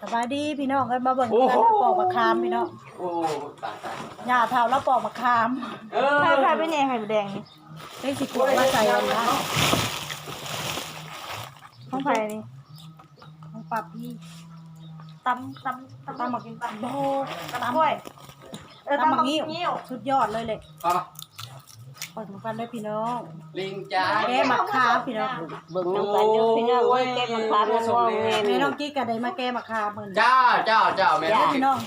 ສະບາຍດີພີ່ນ້ອງເອີຍ ມາເບິ່ງ ໂອ້ໂຫ ກັນເຮົາປອກໝາກຂາມພີ່ນ້ອງ. ໂອ້ ຕາຍໆ ຍ່າເຖົ້າລາວປອກໝາກຂາມ. ເອີ ພາ ພາໄປແດ່ໄຂ່ມດແດງນີ້ ເປັນຊິກວດມາໃສ່ອັນນັ້ນ. ຂອງໃຜນີ້? ຂອງປ້າພີ້. ຕຳ ຕຳ ຕຳ ຕຳໝາກ ຕຳ ໂອ້ ຕຳກ້ວຍ ເອີ ຕຳໝາກງິ້ວ ຕຳໝາກງິ້ວ ສຸດຍອດເລີຍແຫຼະ. ໄປ ເບິ່ງນຳກັນເດີພີ່ນ້ອງ ລິງຈ້າ ແກະໝາກຂາມພີ່ນ້ອງ. ເບິ່ງນຳກັນເດີພີ່ນ້ອງເອີຍ ໂອ້ຍ ແກະໝາກຂາມງອມໆ. ແມ່ນ້ອງກີ້ກະໄດ້ມາແກະໝາກຂາມເພິ່ນ. ເຈົ້າ ເຈົ້າ ເຈົ້າ ແມ່ນ້ອງກີ້ ພີ່ນ້ອງ.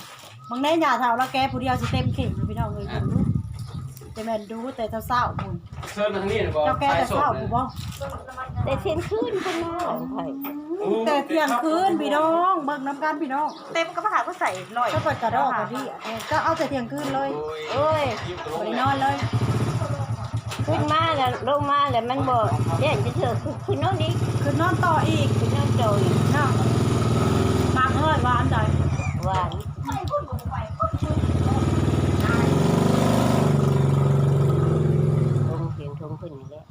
ບາງແນ່ຍ່າເຖົ້າລາວແກະຜູ້ດຽວຊິເຕັມເຂັມພີ່ນ້ອງເອີຍ. ເບິ່ງດູ ຈະແມ່ນດູແຕ່ເຊົ້າໆພຸ້ນ. ເຊີນມາທາງນີ້ບໍ່? ເຈົ້າແກະແຕ່ເຊົ້າພຸ້ນບໍ່? ແຕ່ທ່ຽງຄືນພຸ້ນເນາະ. ອືມ ແຕ່ທ່ຽງຄືນພີ່ນ້ອງ ເບິ່ງນຳກັນພີ່ນ້ອງ. ເຕັມກະມາຫາຜູ້ໃສ່ໜ້ອຍ ເຂົາເປີດກະດອກກະດີ ເຈົ້າເອົາແຕ່ທ່ຽງຄືນເລີຍ. ໂອ້ຍ ບໍ່ໄດ້ນອນເລີຍ. ຂຶ້ນມາແລ້ວ ລົງມາແລ້ວມັນບໍ່ແຈ້ງຈັກເທື່ອ ຂຶ້ນນອນອີກ ຂຶ້ນນອນຕໍ່ອີກ ຂຶ້ນນອນຕໍ່ອີກເນາະ. ໝາກເຮີ້ຍຫວານໃດ? ຫວານ. ລົງພຽງທົ່ງເພິ່ນນີ້ແຫຼະ.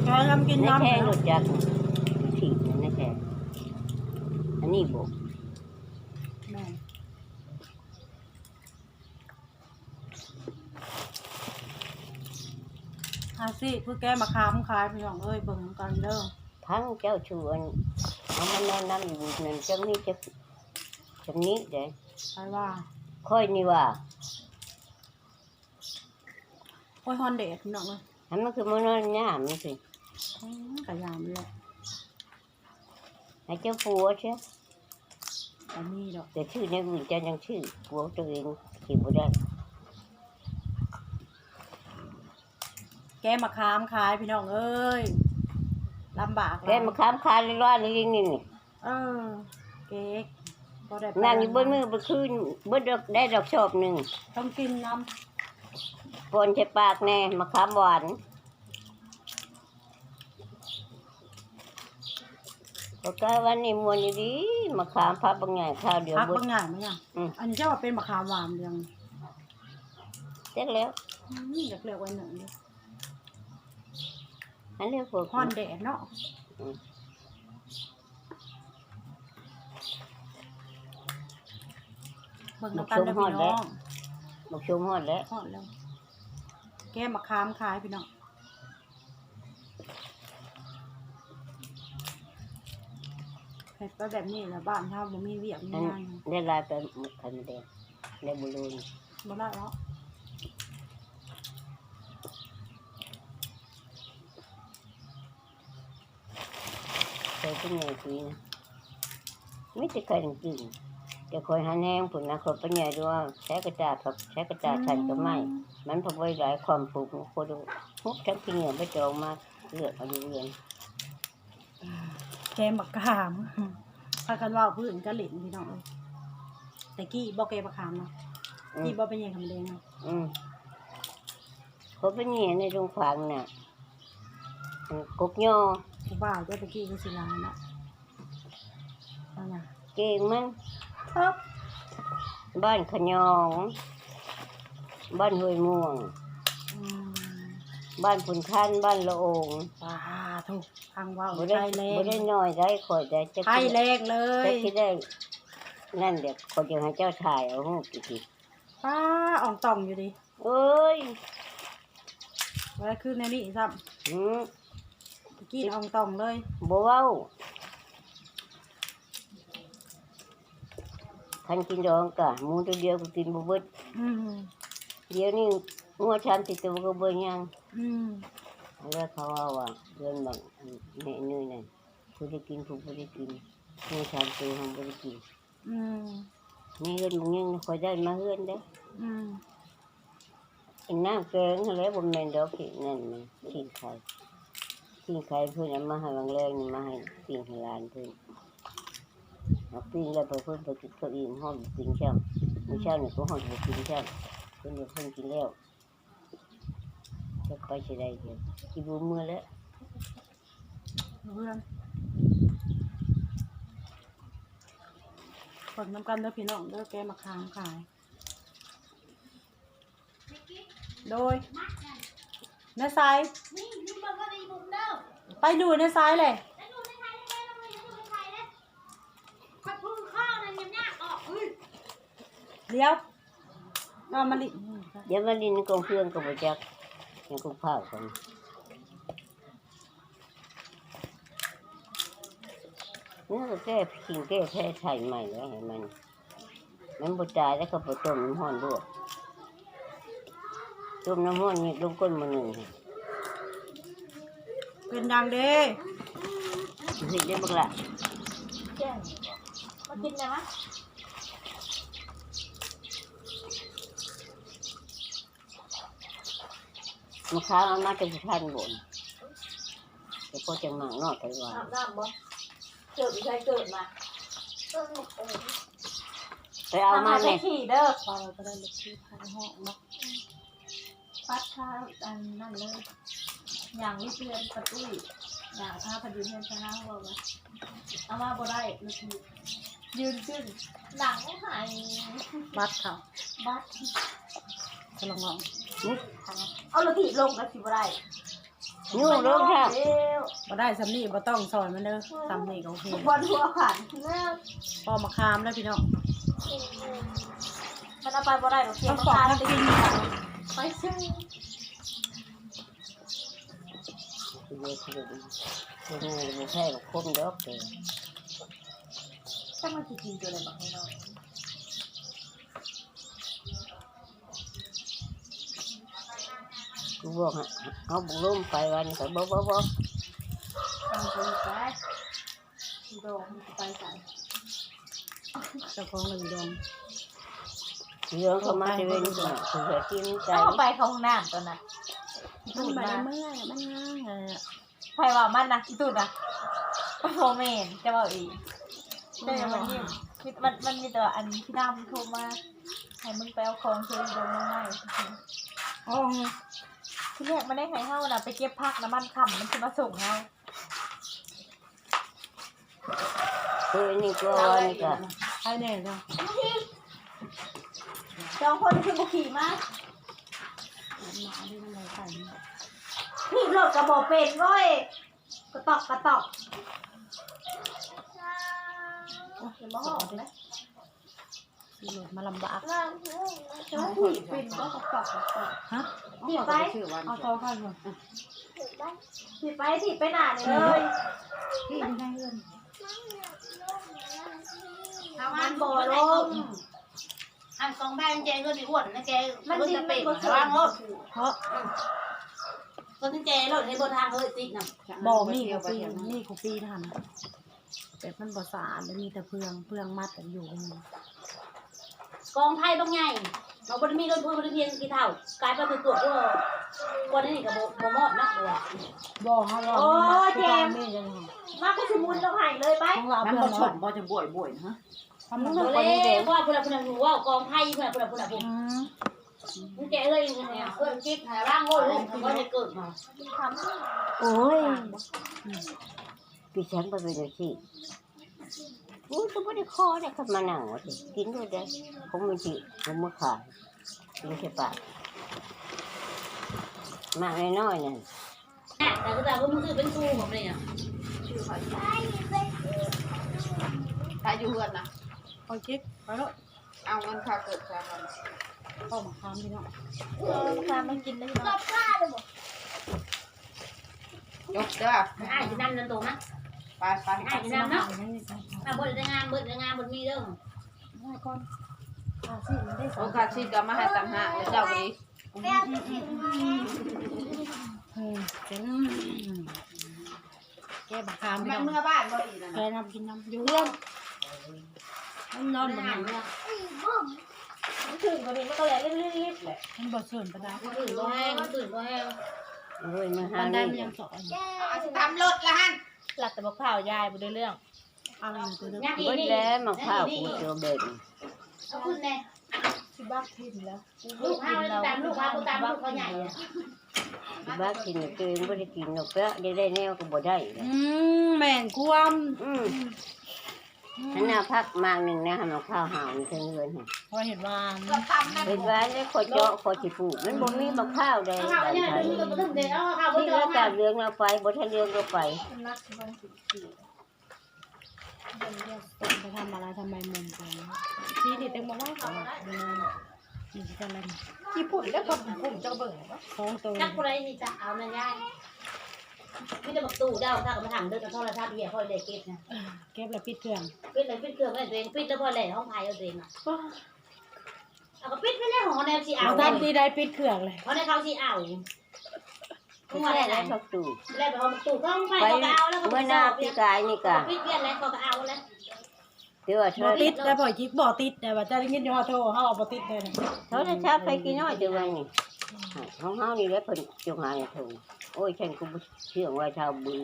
ແກະນຳກິນນຳ ໃນແທ້ ແລ້ວ ຮູ້ຈັກ ທີ່ໃນແທ້ ອັນນີ້ບໍ່? ແມ່ນ. ອາຊີບຄືແກະໝາກຂາມຂາຍພີ່ນ້ອງເອີຍ ເບິ່ງນຳກັນເດີ. ພັງເຈົ້າຊວນ ເອົາມານອນນຳຢູ່ນັ້ນ ຈັ່ງມີຈັກ ຈັ່ງນີ້ເດ້. ໃຜວ່າ? ຂ້ອຍນີ້ວ່າ. ໂອ້ຍ ຮ້ອນແດດພີ່ນ້ອງເອີຍ. ໃຫ້ມັນຄືມານອນຍາມມັນຊິ. ອືມ ກະຍາມແຫຼະ. ໃຫ້ເຈົ້າຜົວເຊຍ ບໍ່ມີດອກ ແຕ່ຊື່ແນວອື່ນເຈົ້າຍັງຊື້ ຜົວໂຕເອງຊິບໍ່ໄດ້. ແກະໝາກຂາມຂາຍພີ່ນ້ອງເອີຍ ລຳບາກຫຼາຍ. ແກະໝາກຂາມຂາຍລ້ວນໆນີ້ ນີ້ ນີ້. ເອີ ເກັກ ບໍ່ໄດ້ໄປ ນັ່ງຢູ່ເບິດມື້ເບິດຄືນ ເບິດດອກ ໄດ້ດອກຊອບໜຶ່ງ ຕ້ອງກິນນຳ. ປ້ອນໃສ່ປາກແດ່ ໝາກຂາມຫວານ. ເຂົາກະວ່ານີ້ມ່ວນອີ່ຫຼີ ມະຂາມພັກບັກໃຫຍ່ຄາວດຽວ ພັກບັກໃຫຍ່ມາຫຍັງ? ອືມ ອັນນີ້ເຈົ້າວ່າເປັນມະຂາມຫວານດຽວນີ້ ຈັກແລ້ວ. ອືມ ຢາກເລືອກໄວ້ໜຶ່ງຢູ່ ອັນນີ້ພວກ ຮ້ອນແດດເນາະ. ອືມ ເບິ່ງນຳກັນເດີພີ່ນ້ອງ ບັກຊົມຮອດແລ້ວ ຮອດແລ້ວ ແກະມະຂາມຂາຍພີ່ນ້ອງ. ເຮັດໄປແບບນີ້ລະ ບ້ານເຮົາບໍ່ມີວຽກມີງານ ໄດ້ຫຼາຍໄປ ໄຂ່ມດແດງ ໄດ້ບໍ່ໂລໜຶ່ງ ບໍ່ໄດ້ເນາະ. ໄຂ່ເປັນໃຫຍ່ປີນະ ມີແຕ່ໄຂ່ໜຶ່ງປີນ ແຕ່ຂ້ອຍຫັນແຮງພຸ້ນນະ ຂ້ອຍເປັນໃຫຍ່ດ້ວຍ ໃຊ້ກະຕາ ໃຊ້ກະຕາ ອືມ ສັ່ນກະໄມ້ ມັນພັກໄວ້ຫຼາຍຄວາມຜູກ ຄົນ ຮຸບທັງຂີ້ເຫຍື້ອໃບຕອງມາ ເລືອກເອົາຢູ່ເຮືອນ. ແກະໝາກຂາມ ພາກັນເວົ້າພື້ນກະຫຼິ້ນພີ່ນ້ອງເອີຍ. ແຕ່ກີ້ບໍ່ແກະໝາກຂາມນະ ອືມ ກີ້ບໍ່ໄປແຍ່ງຄຳແດງນະ. ອືມ ເຂົາໄປແຍ່ໃນໂຮງຟັງນະ ກົກຍໍ ຜູ້ບ່າວເຈົ້າແຕ່ກີ້ຄືຊິລາຍເນາະ ອັນນະ ເກັ່ງມັນ ເອີ ບ້ານຂະຫຍອງ ບ້ານຫ້ວຍມ່ວງ ອືມ ບ້ານພຸນຄັນ ບ້ານລະໂອງ. ປາໂທ້ ຟັງເວົ້າ ບໍ່ໄດ້ ໄທແລນ ບໍ່ໄດ້ນ້ອຍໄດ໋ ຂ້ອຍໄດ້ຈັກ ໄທແລນເລີຍ ຈັກຊິໄດ້ນັ້ນແຫຼະ ຂ້ອຍຈະໃຫ້ເຈົ້າຖ່າຍເອົາຮູບອີກ. ປ້າ ອ່ອງຕ່ອງຢູ່ເດ. ເອີຍ ບໍ່ໄດ້ຄືແນວນີ້ຊ້ຳ. ອືມ ຕະກີ້ອ່ອງຕ່ອງເລີຍ ບໍ່ເວົ້າ. ຄັນກິນດອງກະໝູໂຕດຽວກໍກິນບໍ່ເບິດ. ອືມ ດຽວນີ້ງົວສາມສີ່ໂຕກໍບໍ່ຍັງ. ອືມ ແລ້ວເຂົາເວົ້າວ່າ ເດືອນບັກແມ່ເນີຍນັ້ນ ຜູ້ໄດ້ກິນ ຜູ້ບໍ່ໄດ້ກິນ ງົວສາມໂຕຫັ້ນບໍ່ໄດ້ກິນ. ອືມ ໃນເຮືອນບາງຢ່າງຂ້ອຍໄດ້ມາເຮືອນເດ້. ອືມ ກິນນ້ຳແກງຫັ້ນແຫຼະ ບໍ່ແມ່ນດອກ ກິນນັ້ນ ກິນໄຂ່ ກິນໄຂ່ເພິ່ນເອົາມາໃຫ້ຫວ່າງແລງນີ້ ມາໃຫ້ປີ້ງໃຫ້ຫຼານເພິ່ນ ເອົາປີ້ງແລ້ວໄປເພິ່ນໄປກິນເຂົ້າອີ່ມ ຮອດບໍ່ກິນຊ້ຳ. ອືມ ມື້ເຊົ້ານີ້ກໍຮອດບໍ່ກິນຊ້ຳ ເພິ່ນວ່າເພິ່ນກິນແລ້ວ. ຈັກໄປຊິໄດ້ເດ ຊິບໍ່ເມືອແລ້ວ ເມືອ. ເບິ່ງນຳກັນເດີພີ່ນ້ອງເດີ ແກະໝາກຂາມຂາຍ. ໂດຍ ໃນຊາຍ ໄປດູໃນຊາຍແຫຼະ. ດຽວ ເອົາມາລິ ດຽວມາຫຼິ້ນກອງເຄື່ອງກໍບໍ່ຈັກ ຍັງກົງພ້າວກັນ. ເອີ ແກ້ ຊິງແກ້ແທ້ ໃສ່ໃໝ່ແລ້ວໃຫ້ມັນ ມັນບໍ່ຕາຍແລ້ວ ເຂົາໄປຕົ້ມນ້ຳຮ້ອນລວກ ຕົ້ມນ້ຳຮ້ອນຫຍິບລົງກົ້ນມື້ໜຶ່ງ ເປັນຫຍັງເດ້ ເຮັດໄດ້ບັກຫຼ້າ ແກງ ມາກິນແດ່ມະ. ມະຂາມເອົາມາແຕ່ສະພານບົນ ແຕ່ພໍຈັ່ງໝາກນ້ອຍໄປວ່າ ອາບນ້ຳບໍ່? ເກີດຢູ່ໃສເກີດມາ? ໄປເອົາມາແມ່ ເອົາມາໃສ່ຂີ້ເດີ ເອົາໄປໄດ້ລູກ ຂີ້ພາຍຫ້ອງເນາະ ປັດຄາອັນນັ້ນເລີຍ ຍ່າງເຮືອນປະຕຸ້ຍ ຍ່າງພາໄປຢູ່ເຮືອນຊະນາ ເວົ້າວ່າ ເອົາມາບໍ່ໄດ້ ລູກ ຢືນຂຶ້ນ ນັ່ງໄຫ້ ບັດເຂົາ ບັດ ສະລະງອງ ເອົາລະທີບລົງກໍຊິບໍ່ໄດ້ ຍູ້ລົງແທ້ ບໍ່ໄດ້ ສ່ຳນີ້ບໍ່ຕ້ອງຊ່ອຍມັນເດີ ສ່ຳນີ້ກໍໂອເຄ ບ່ອນຫົວຂັນ ພໍມະຂາມແລ້ວພີ່ນ້ອງ ມັນເອົາໄປບໍ່ໄດ້ດອກ ເກັບມາຂາຍ ໄປຊື້ ເຮັດໃຫ້ບໍ່ແພ້ບັກຄົມດອກເດີ ຈັກມັນຊິກິນຕົວໃດບັກນ້ອຍໆ ກູບອກໃຫ້ເອົາບັກລົມໄປ ວ່ານີ້ກໍບໍ່ ບໍ່ ບໍ່ ເອົາໄປ ດອກມັນຊິໄປໃສ ເຈົ້າຂອງເລື່ອງດອງ ເລື່ອງເຂົາມາເຊເວ່ນ ເຂົາກໍກິນໄກ່ ເອົາໄປເຂົ້າຫ້ອງນ້ຳຕອນນັ້ນ ມັນບໍ່ໄດ້ເມື່ອຍ ມັນງາງ ໃຜເວົ້າມັນນະ ອີ່ຕຸ່ນນະ ບໍ່ແມ່ນ ເຈົ້າເວົ້າເອງ ເຈົ້າຢ່າມາຍິ້ມ ມີ ມັນ ມັນມີແຕ່ວ່າ ອັນ ພີ່ດຳໂທມາ ໃຫ້ມຶງໄປເອົາຂອງເຊີດອງນ້ອງໄມ້ ອໍ ທີແລກມັນໄດ້ໃຫ້ເຮົານະ ໄປເກັບຜັກນະ ມັນຄ່ຳ ມັນຊິມາສົ່ງເຮົາ ເອີ ອັນນີ້ກໍ ອັນນີ້ກໍ ໃຜແນ່ເນາະ ສອງຄົນຄືບໍ່ຂີ່ມາ ຂີ່ລົດກໍບໍ່ເປັນເວີຍ ກະຕອກກະຕອກ ໂອ້ຍ ຢ່າມາຮ້ອງເດ້ ຂີ່ລົດມາລຳບາກ ຂີ່ເປັນບໍ່ ກະຕອກກະຕອກ ຮະ ຂີ່ໄປ ເອົາສອງຄັນ ຂີ່ໄປ ຂີ່ໄປໜ້ານີ້ເລີຍ ຂີ່ຢູ່ໃນເຮືອນ ມັນບໍ່ລົງ ອັນສອງໃບມັນແຈເງິນໄອ້ອ້ວນນະແກ ມັນດິນມັນບໍ່ສູງ ລະວັງໂລດ ເພາະ ອືມ ຕົວນີ້ແຈໂລດ ໃຫ້ເບິ່ງທາງເຮີຍຕິດນຳ ບໍ່ ມີກູປີ ມີກູປີນະຫັ້ນນະ ແບບມັນບໍ່ສະອາດ ແລ້ວມີແຕ່ເຟືອງ ເຟືອງມັດກັນຢູ່ ກອງໄຟບັກໃຫຍ່ ເຮົາບໍ່ໄດ້ມີລົດພູ ບໍ່ໄດ້ພຽງກີ່ເທົ່າ ກາຍໄປຕົວໆ ກວ່ານີ້ກໍບໍ່ ບໍ່ມອດນະ ບໍ່ວ່າ ບໍ່ ເຮົາວ່າ ໂອ້ຍ ແຈມ ມາ ກູຊິໝຸນລົງໃຫ້ເລີຍໄປ ມັນບໍ່ສົມບໍ່ ຈັ່ງບວຍໆ ນະ ທຳມັນ ບໍ່ແລ້ວ ວ່າພຸ້ນລະ ພຸ້ນລະ ເວົ້າກອງໄຟພຸ້ນລະ ພຸ້ນລະ ພຸ້ນລະ ພຸ້ນ ອືມ ມຶງແຈເອີຍ ເອີຍ ເກັບໃຫ້ລາງໂລດ ເອີຍ ບໍ່ໄດ້ເກີດມາ ໂອ້ຍ ອືມ ປີແສງໄປເປັນຈັ່ງຊີ້ ໂອ້ຍ ກໍບໍ່ໄດ້ຂໍເດ້ ຄັນມານັ່ງວ່າຊິກິນໂລດເດ້ ຂອງມັນຊິ ຂອງມື້ຂາຍ ກິນແຕ່ປາກ ໝາກນ້ອຍໆ ນັ້ນ ແຕ່ກໍຕາມວ່າມຶງຊື້ເປັນຄູ່ບໍ່ແມ່ນຫຍັງ ໃຜຢູ່ເຮືອນນະ ຂ້ອຍຄິດ ໄປໂລດ ເອົາເງິນຄ່າເກີບຄ່ານອນ ເອົາໝາກຂາມພີ່ນ້ອງ ເອົາໝາກຂາມມາກິນເດີພີ່ນ້ອງ ຈົບເດີ ອ້າຍຊິນຳນຳໂຕມາ ໄປໆ ອ້າຍຊິນຳເນາະ ຖ້າບໍ່ໄດ້ງາມ ເບິດງາມ ບໍ່ມີເດີ ໄວ້ກ່ອນ ຄ່າຊີ້ນມັນໄດ້ ໂອ ຄ່າຊີ້ນກໍມາໃຫ້ຕ່າງຫາກເລີຍເຈົ້າກໍດີ ອືມ ອືມ ອືມ ອືມ ອືມ ແກະບັກຂາມ ມັນເມືອບ້ານບໍ່ອີກນະ ແກະນຳກິນນຳ ຢູ່ເຮືອນ ມັນນອນບໍ່ນອນ ມັນຖືກບໍ່ດີ ມັນກໍແຫຼະລິບໆແຫຼະ ມັນບໍ່ເຊີນປານໃດ ມັນຖືກບໍ່ແຮງ ມັນຖືກບໍ່ແຮງ ໂອ້ຍ ມາຫາ ປານໃດມັນຍັງສອນ ເອົາຊິຕຳລົດລະຫັ້ນ ລັກແຕ່ບັກພ້າວຍາຍບໍ່ໄດ້ເລື່ອງ ເອົາ ເບິດແລ້ວໝາກພ້າວກູເຈີເບັດ ເອົາຂຶ້ນແດ່ ຊິບັກຖິ້ມແລ້ວ ລູກເຮົາຕາມລູກເຮົາ ບໍ່ຕາມລູກເຂົາໃຫຍ່ ຊິບັກກິນ ໂຕເອງບໍ່ໄດ້ກິນດອກ ໄດ້ແນວກໍບໍ່ໄດ້ ອືມ ແມ່ນຄວາມ ອືມ ອືມ ຫັ້ນນະ ຜັກໝາກໜຶ່ງນະ ໃຫ້ໝາກພ້າວຫາວຢູ່ເທິງເຮືອນຫັ້ນ ພໍເຮັດຫວານ ເຮັດຫວານແລ້ວ ຂໍເຈາະ ຂໍຊິປູກ ມັນບໍ່ມີໝາກພ້າວໃດ ບ້ານໃຜ ມີແຕ່ເຫຼືອງລາວໄປ ບໍ່ທັນເຫຼືອງລາວໄປ ມັນນັກຊິເບິ່ງ ໄປທຳອະໄລທຳໄມມຸມກັນ ຊິ ນີ້ແຕງໂມວ່າ ນີ້ຊິກັນລະ ຊິພຸ້ນແລ້ວ ເຂົາປຸ້ມເຈົ້າເບິ່ງ ສອງໂຕ ຈັກຜູ້ໃດຊິຈະເອົານະຍາຍ ມີແຕ່ບັກຕູ້ເຈົ້າ ຖ້າກໍມາຖາມເດີ ໂທລະສັບເຫຍ ຂ້ອຍໄດ້ເກັບນະ ເກັບແລ້ວປິດເຄື່ອງ ປິດແລ້ວປິດເຄື່ອງໄວ້ຕົວເອງ ປິດແລ້ວບໍ່ແລະ ຂອງໃຜເອົາຕົວເອງນະ ເອົາກໍປິດໄວ້ແລ້ວ ເຮົາແນວຊິເອົາ ບໍ່ທັນຊິໄດ້ປິດເຄື່ອງເລີຍ ເຮົາແນວເຮົາຊິເອົາ ເຮັດແນວໃດບັກຕູ້ ແລ້ວໄປເອົາບັກຕູ້ ເຂົາໄປ ໄປ ເຂົາກໍເອົາແລ້ວ ເມື່ອໜ້າປີກາຍນີ້ກະ ປິດວຽນແລ້ວ ເຂົາກໍເອົາແລ້ວ ຖືວ່າບໍ່ຕິດໄດ້ ບໍ່ຈິກ ບໍ່ຕິດໄດ້ ວ່າຈະໄດ້ຍິນຢູ່ ເຮົາໂທ ເຮົາເອົາບໍ່ຕິດໄດ້ນະ ໂທລະສັບໄປກີນ້ອຍແຕ່ວ່ານີ້ ຂອງເຮົານີ້ແຫຼະເພິ່ນຈົງໃຫ້ໂທ ໂອ້ຍ ແຂນກູບໍ່ເຊື່ອງວ່າຊາວບືນ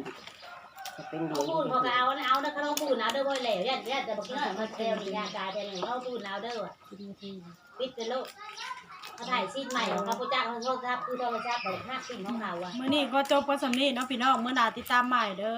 ຈະເປັນດວງ ຂອງປູ່ນເຂົາກໍເອົາ ເອົາເດີ ຂະໜົມປູ່ນເອົາເດີ ບໍ່ແລ້ວ ຢ້ານ ຢ້ານແຕ່ບັກນ້ອຍມາແຊວນີ້ ຍາກາແຕ່ນີ້ ຂອງປູ່ນເອົາເດີວ່າ ປິດໄປໂລດ ເຂົາຖ່າຍຊີດໃໝ່ ເຂົາບໍ່ຈັກໂທລະສັບ ຄືໂທລະສັບ ບັກຮັກສິ່ງຂອງເຂົາວ່າ ມື້ນີ້ຂໍຈົບພຽງສ່ຳນີ້ເນາະພີ່ນ້ອງ ມື້ໜ້າຕິດຕາມໃໝ່ເດີ.